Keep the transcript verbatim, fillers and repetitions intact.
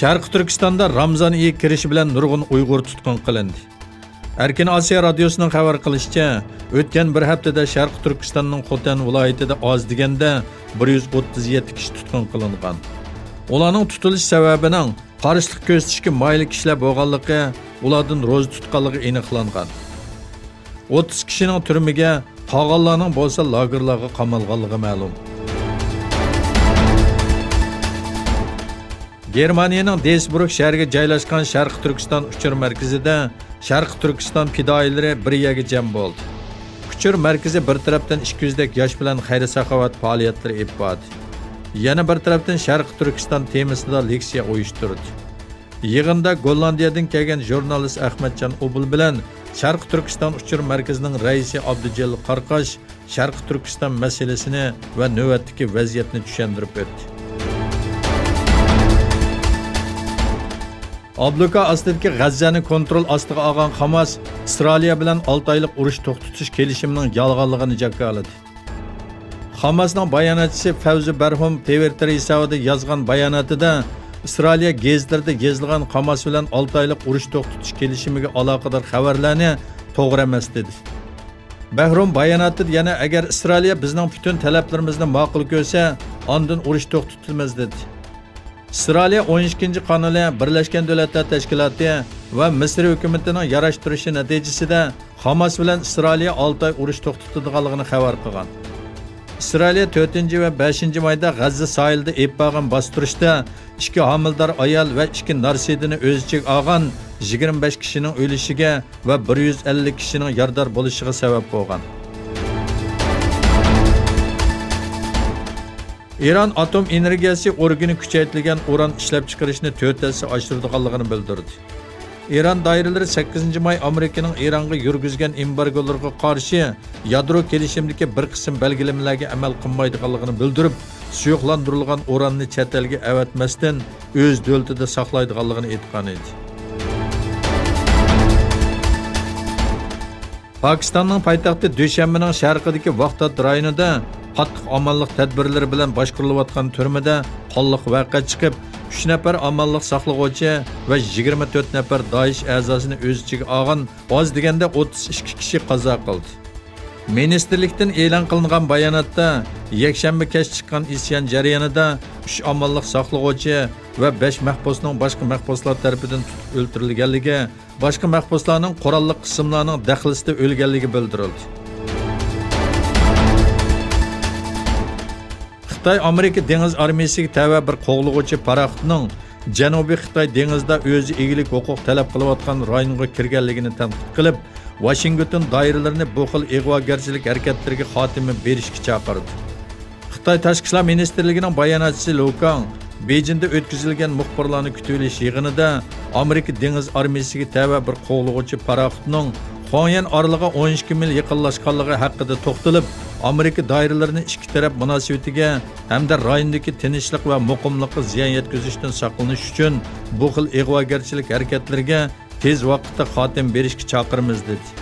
شەرقىي تۈركىستاندا رامىزان ئېيى كىرىشى بىلەن نۇرغۇن ئۇيغۇر تۇتقۇن قىلىندى. ئەركىن ئاسىيا رادىيوسىنىڭ خەۋەر قىلىشىچە، ئۆتكەن بىر ھەپتىدە شەرقىي تۈركىستاننىڭ خوتەن ۋىلايىتىدە ئاز دېگەندە بىر يۈز ئوتتۇز يەتتە كىشى تۇتقۇن قىلىنغان. ئۇلارنىڭ تۇتۇلۇش سەۋەبىنىڭ قارشىلىق كۆرسىتىشكە مايىل كىشىلەر بولغانلىقى، ئۇلاردىن روزا تۇتقانلىقى ئېنىقلانغان. ئوتتۇز كىشىنىڭ تۈرمىگە، قالغانلارنىڭ بولسا لاگېرلارغا قامالغانلىقى مەلۇم. گېرمانىيەنىڭ دېسبۇرگ شەھىرىگە جايلاشقان شەرقىي تۈركىستان ئۇچۇر مەركىزىدە شەرقىي تۈركىستان پىدائىيلىرى بىر يەرگە جەم بولدى. ئۇچۇر مەركىزى بىر تەرەپتىن ئىككى يۈزدەك ياش بىلەن خەير-ساخاۋەت پائالىيەتلىرى ئېلىپ باردى. يەنە بىر تەرەپتىن شەرقىي تۈركىستان تېمىسىدا لېكسىيە ئۇيۇشتۇردى. يىغىندا گوللاندىيەدىن كەلگەن ژۇرنالىست ئەخمەتجان ئوبۇل بىلەن شەرقىي تۈركىستان ئۇچۇر مەركىزىنىڭ رەئىسى ئابدۇجېلىل قاراقاش شەرقىي تۈركىستان مەسىلىسىنى ۋە نۆۋەتتىكى ۋەزىيەتنى چۈشەندۈرۈپ ئۆتتى. ئابلۇكا ئاستىدىكى غەززەنى كونترول ئاستىغا ئالغان خاماس ئىسرائىلىيە بىلەن ئالتە ئايلىق ئۇرۇش توختىتىش كېلىشىمىنىڭ يالغانلىقىنى جاكارلىدى. خاماسنىڭ باياناتچىسى فەۋزى بەرھۇم تىۋىتتېر ھېسابىدا يازغان باياناتىدا، ئىسرائىلىيە گېزىتلىرىدە يېزىلغان خاماس بىلەن ئالتە ئايلىق ئۇرۇش توختىتىش كېلىشىمىگە ئالاقىدار خەۋەرلەرنى توغرا ئەمەس، دېدى. بەھروم باياناتىدا يەنە، ئەگەر ئىسرائىلىيە بىزنىڭ پۈتۈن تەلەپلىرىمىزنى ماقۇل كۆرسە، ئاندىن ئۇرۇش توختىتىمىز، دېدى. ئىسرائىلىيە ئون ئىككىنچى قانۇنى بىرلەشكەن دۆلەتلەر تەشكىلاتى ۋە مىسىر ھۆكۈمىتىنىڭ ياراشتۇرۇشى نەتىجىسىدە خاماس بىلەن ئىسرائىلىيە ئالتە ئاي ئۇرۇش توختىتىدىغانلىقىنى خەۋەر قىلغان. ئىسرائىلىيە تۆتىنچى ۋە بەشىنچى مايدا غەززە ساھىلىدا ئېلىپ بارغان باستۇرۇشتا ئىككى ھامىلىدار ئايال ۋە ئىككى نارسىدىنى ئۆز ئىچىگە ئالغان يىگىرمە بەش كىشىنىڭ ئۆلۈشىگە ۋە بىر يۈز ئەللىك كىشىنىڭ يارىدار بولۇشىغا سەۋەب بولغان. ئىران ئاتوم ئېنېرگىيەسى ئورگىنى كۈچەيتىلگەن ئۇران ئىشلەپچىقىرىشنى تۆت ھەسسە ئاشۇرىدىغانلىقىنى بىلدۈردى. ئىران دائىرىلىرى سەككىزىنچى ماي ئامېرىكىنىڭ ئىرانغا يۈرگۈزگەن ئېمبارگولىرىغا قارشى يادرو كېلىشىمىدىكى بىر قىسىم بەلگىلىمىلەرگە ئەمەل قىلمايدىغانلىقىنى بىلدۈرۈپ، سۇيۇقلاندۇرۇلغان ئۇراننى چەت ئەلگە ئەۋەتمەستىن، ئۆز دۆلىتىدە ساقلايدىغانلىقىنى ئېيتقان ئىدى. پاكىستاننىڭ پايتەختى دۈشەنبىنىڭ شەرقىدىكى ۋاختات رايونىدا قاتتىق ئامانلىق تەدبىرلىرى بىلەن باشقۇرۇلۇۋاتقان تۈرمىدە قانلىق ۋەقە چىقىپ، ئۈچ نەپەر ئامانلىق ساقلىغۇچى ۋە يىگىرمە تۆت نەپەر دائىش ئەزاسىنى ئۆز ئىچىگە ئالغان ئاز دېگەندە ئوتتۇز ئىككى كىشى قازا قىلدى. مىنىستىرلىكتىن ئېلان قىلىنغان باياناتتا، يەكشەنبە كەچ چىققان ئىسيان جەريانىدا ئۈچ ئامانلىق ساقلىغۇچى ۋە بەش مەھبۇسنىڭ باشقا مەھبۇسلار تەرىپىدىن تۇتۇپ ئۆلتۈرۈلگەنلىكى، باشقا مەھبۇسلارنىڭ قوراللىق قىسىملارنىڭ دەخلىسىدە ئۆلگەنلىكى بىلدۈرۈلدى. خىتاي ئامېرىكا دېڭىز ئارمىيىسىگە تەۋە بىر قوغلىغۇچى پاراخوتنىڭ جەنۇبىي خىتاي دېڭىزىدا ئۆزى ئىگىلىك ھوقۇق تەلەپ قىلىۋاتقان رايونغا كىرگەنلىكىنى تەنقىد قىلىپ، ۋاشىنگتون دائىرىلىرىنى بۇ خىل ئىغۋاگەرچىلىك ھەرىكەتلىرىگە خاتىمە بېرىشكە چاقىردى. خىتاي تاشقى ئىشلار مىنىستىرلىكىنىڭ باياناتچىسى لۇ كاڭ بېيجىڭدا ئۆتكۈزۈلگەن مۇخبىرلارنى كۈتۈۋېلىش يىغىنىدا ئامېرىكا دېڭىز ئارمىيىسىگە تەۋە بىر قوغلىغۇچى پاراخوتنىڭ خۇاڭيەن ئارىلىغا ئون ئىككى مىل يېقىنلاشقانلىقى ھەققىدە توختىلىپ، ئامېرىكا دائىرىلىرىنى ئىككى تەرەپ مۇناسىۋىتىگە ھەمدە رايوندىكى تىنچلىق ۋە مۇقىملىققا زىيان يەتكۈزۈشتىن ساقلىنىش ئۈچۈن بۇ خىل ئىغۋاگەرچىلىك ھەرىكەتلىرىگە تېز ۋاقىتتا خاتىمە بېرىشكە چاقىرىمىز، دېدى.